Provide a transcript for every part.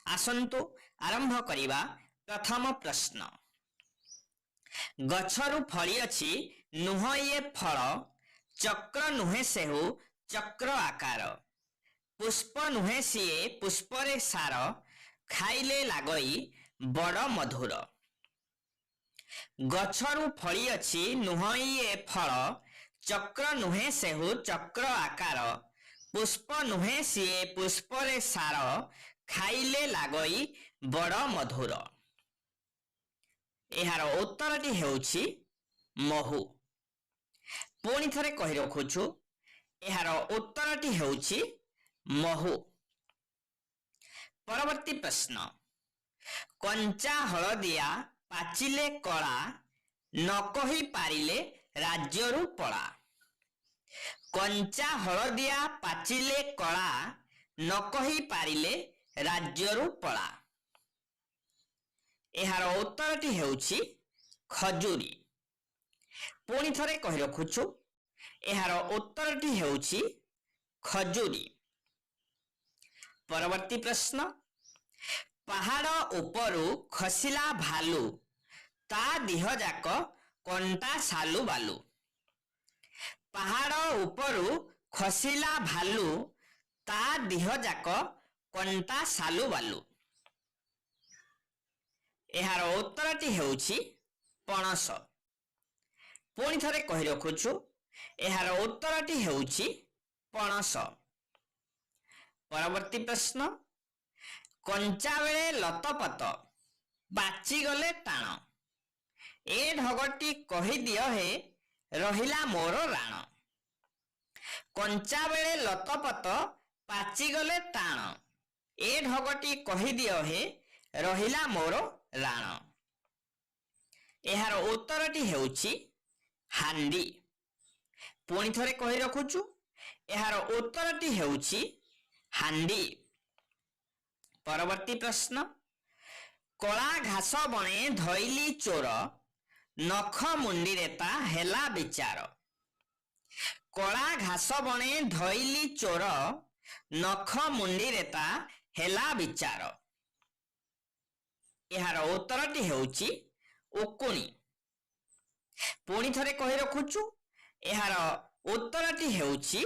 ଆସନ୍ତୁ ଆରମ୍ଭ କରିବା ପ୍ରଥମ ପ୍ରଶ୍ନ। ଗଛରୁ ଫଳିଅଛି, ନୁହଁ ଇଏ ଫଳ, ଚକ୍ର ନୁହେଁ ସେହୁ ଚକ୍ର ଆକାର, ପୁଷ୍ପ ନୁହେଁ ସିଏ ପୁଷ୍ପରେ ସାର, ଖାଇଲେ ଲାଗଇ ବଡ଼ ମଧୁର। ଗଛରୁ ଫଳିଅଛି, ନୁହଁ ଇଏ ଫଳ, ଚକ୍ର ନୁହେଁ ସେହୁ ଚକ୍ର ଆକାର, ପୁଷ୍ପ ନୁହେଁ ସିଏ ପୁଷ୍ପରେ ସାର, ଖାଇଲେ ଲାଗଇ ବଡ଼ ମଧୁର। ଏହାର ଉତ୍ତରଟି ହେଉଛି ମହୁ। ପୁଣି ଥରେ କହି ରଖୁଛୁ, ଏହାର ଉତ୍ତରଟି ହେଉଛି ମହୁ। ପରବର୍ତ୍ତୀ ପ୍ରଶ୍ନ। କଞ୍ଚା ହଳଦିଆ, ପାଚିଲେ କଳା, ନ କହି ପାରିଲେ ରାଜ୍ୟରୁ ପଳା। କଞ୍ଚା ହଳଦିଆ, ପାଚିଲେ କଳା, ନ କହି ପାରିଲେ ରାଜ୍ୟରୁ ପଳା। ଏହାର ଉତ୍ତରଟି ହେଉଛି ଖଜୁରୀ। ପୁଣି ଥରେ କହି ରଖୁଛୁ, ଏହାର ଉତ୍ତରଟି ହେଉଛି ଖଜୁରୀ। ପରବର୍ତ୍ତୀ ପ୍ରଶ୍ନ। ପାହାଡ଼ ଉପରୁ ଖସିଲା ଭାଲୁ, ତା ଦିହ ଯାକ କଣ୍ଟା ସାଲୁ ବାଲୁ। ପାହାଡ଼ ଉପରୁ ଖସିଲା ଭାଲୁ, ତା ଦିହ ଯାକ କଣ୍ଟା ସାଲୁ ବାଲୁ। ଏହାର ଉତ୍ତରଟି ହେଉଛି ପଣସ। ପୁଣି ଥରେ କହି ରଖୁଛୁ, ଏହାର ଉତ୍ତରଟି ହେଉଛି ପଣସ। ପରବର୍ତ୍ତୀ ପ୍ରଶ୍ନ। କଞ୍ଚା ବେଳେ ଲତପତ, ପାଚିଗଲେ ଟାଣ, ଏ ଢଗଟି କହିଦିଅ ହେ, ରହିଲା ମୋର ରାଣ। କଞ୍ଚା ବେଳେ ଲତପତ, ପାଚିଗଲେ ଟାଣ, ଏ ଢଗଟି କହିଦିଅ ହେ, ରହିଲା ମୋର ରାଣ। ଏହାର ଉତ୍ତରଟି ହେଉଛି ହାଣ୍ଡି। ପୁଣି ଥରେ କହି ରଖୁଛୁ, ଏହାର ଉତ୍ତରଟି ହେଉଛି ହାଣ୍ଡି। ପରବର୍ତ୍ତୀ ପ୍ରଶ୍ନ। କଳା ଘାସ ବଣେ ଧଇଲି ଚୋର, ନଖ ମୁଣ୍ଡିରେ ତା ହେଲା ବିଚାର। କଳା ଘାସ ବଣେ ଧଇଲି ଚୋର, ନଖ ମୁଣ୍ଡିରେ ତା ହେଲା ବିଚାର। ଏହାର ଉତ୍ତରଟି ହେଉଛି ଉକୁଣି। ପୁଣି ଥରେ କହି ରଖୁଛୁ, ଏହାର ଉତ୍ତରଟି ହେଉଛି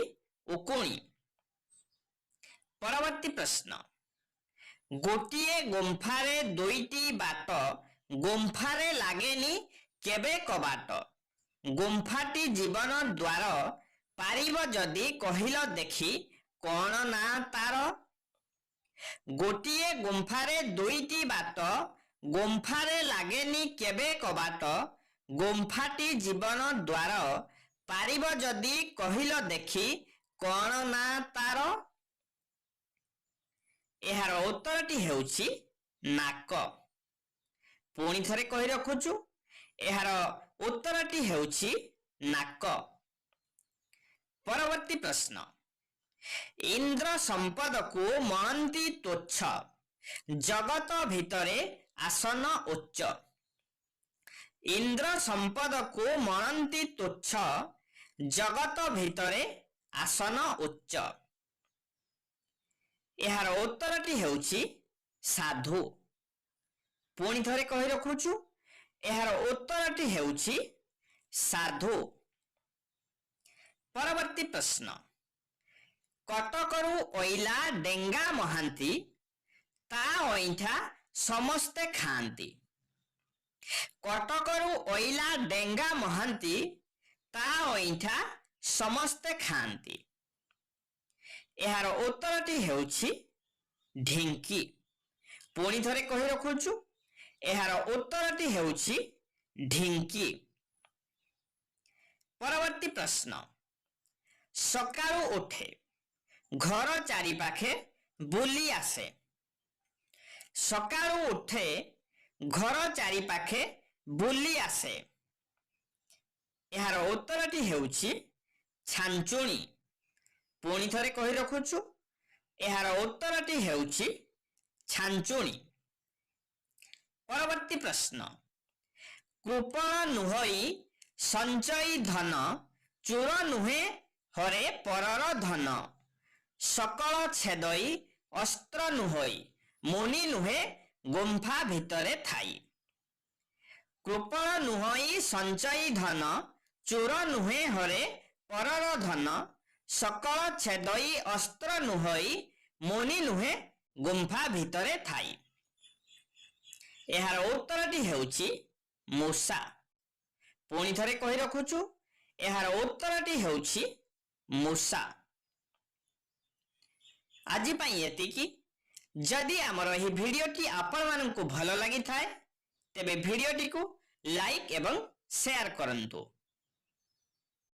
ଉକୁଣି। ପରବର୍ତ୍ତୀ ପ୍ରଶ୍ନ। ଗୋଟିଏ ଗୁମ୍ଫାରେ ଦୁଇଟି ବାଟ, ଗୁମ୍ଫାରେ ଲାଗେନି କେବେ କବାଟ, ଗୁମ୍ଫାଟି ଜୀବନ ଦ୍ୱାର, ପାରିବ ଯଦି କହିଲ ଦେଖି କଣ ନା ତାର? ଗୋଟିଏ ଗୁମ୍ଫାରେ ଦୁଇଟି ବାଟ, ଗୁମ୍ଫାରେ ଲାଗେନି କେବେ କବାଟ, ଗୁମ୍ଫାଟି ଜୀବନ ଦ୍ୱାର, ପାରିବ ଯଦି କହିଲ ଦେଖି କଣ ନା ତାର? ଏହାର ଉତ୍ତରଟି ହେଉଛି ନାକ। ପୁଣି ଥରେ କହି ରଖୁଛୁ, ଏହାର ଉତ୍ତରଟି ହେଉଛି ନାକ। ପରବର୍ତ୍ତୀ ପ୍ରଶ୍ନ। ଇନ୍ଦ୍ର ସମ୍ପଦକୁ ମଣନ୍ତି ତୁଚ୍ଛ, ଜଗତ ଭିତରେ ଆସନ ଉଚ୍ଚ। ଇନ୍ଦ୍ର ସମ୍ପଦକୁ ମଣନ୍ତି ତୁଚ୍ଛ, ଜଗତ ଭିତରେ ଆସନ ଉଚ୍ଚ। ଏହାର ଉତ୍ତରଟି ହେଉଛି ସାଧୁ। ପୁଣି ଥରେ କହି ରଖୁଛୁ, ଏହାର ଉତ୍ତରଟି ହେଉଛି ସାଧୁ। ପରବର୍ତ୍ତୀ ପ୍ରଶ୍ନ। କଟକରୁ ଅଇଲା ଡେଙ୍ଗା ମହାନ୍ତି, ତା ଅଇଁଠା ସମସ୍ତେ ଖାଆନ୍ତି। କଟକରୁ ଅଇଲା ଡେଙ୍ଗା ମହାନ୍ତି, ତା ଅଇଁଠା ସମସ୍ତେ ଖାଆନ୍ତି। ଏହାର ଉତ୍ତରଟି ହେଉଛି ଢିଙ୍କି। ପୁଣି ଥରେ କହି ରଖୁଛୁ, ଏହାର ଉତ୍ତରଟି ହେଉଛି ଢିଙ୍କି। ପରବର୍ତ୍ତୀ ପ୍ରଶ୍ନ। ସକାଳୁ ଉଠେ, ଘର ଚାରିପାଖେ ବୁଲି ଆସେ। ସକାଳୁ ଉଠେ, ଘର ଚାରିପାଖେ ବୁଲି ଆସେ। ଏହାର ଉତ୍ତରଟି ହେଉଛି ଛାଞ୍ଚୁଣି। ପୁଣି ଥରେ କହି ରଖୁଛୁ, ଏହାର ଉତ୍ତରଟି ହେଉଛି ଛାଞ୍ଚୁଣି। ପରବର୍ତ୍ତୀ ପ୍ରଶ୍ନ। କୃପଣ ନୁହଇ ସଞ୍ଚୟୀ ଧନ, ଚୋର ନୁହେଁ ହରେ ପରର ଧନ, ସକଳ ଛେଦଇ ଅସ୍ତ୍ର ନୁହଇ, ମୁନି ନୁହେଁ ଗୁମ୍ଫା ଭିତରେ ଥାଇ। କୃପଣ ନୁହଇ ସଞ୍ଚୟୀ ଧନ, ଚୋର ନୁହେଁ ହରେ ପରର ଧନ, ସକଳ ଛେଦଇ ଅସ୍ତ୍ର ନୁହଇ, ମୁନି ନୁହେଁ ଗୁମ୍ଫା ଭିତରେ ଥାଇ। ଏହାର ଉତ୍ତରଟି ହେଉଛି ମୂଷା। ପୁଣି ଥରେ କହି ରଖୁଛୁ, ଏହାର ଉତ୍ତରଟି ହେଉଛି ମୂଷା। ଆଜି ପାଇଁ ଏତିକି। ଯଦି ଆମର ଏହି ଭିଡ଼ିଓଟି ଆପଣମାନଙ୍କୁ ଭଲ ଲାଗିଥାଏ, ତେବେ ଭିଡ଼ିଓଟିକୁ ଲାଇକ୍ ଏବଂ ସେୟାର କରନ୍ତୁ।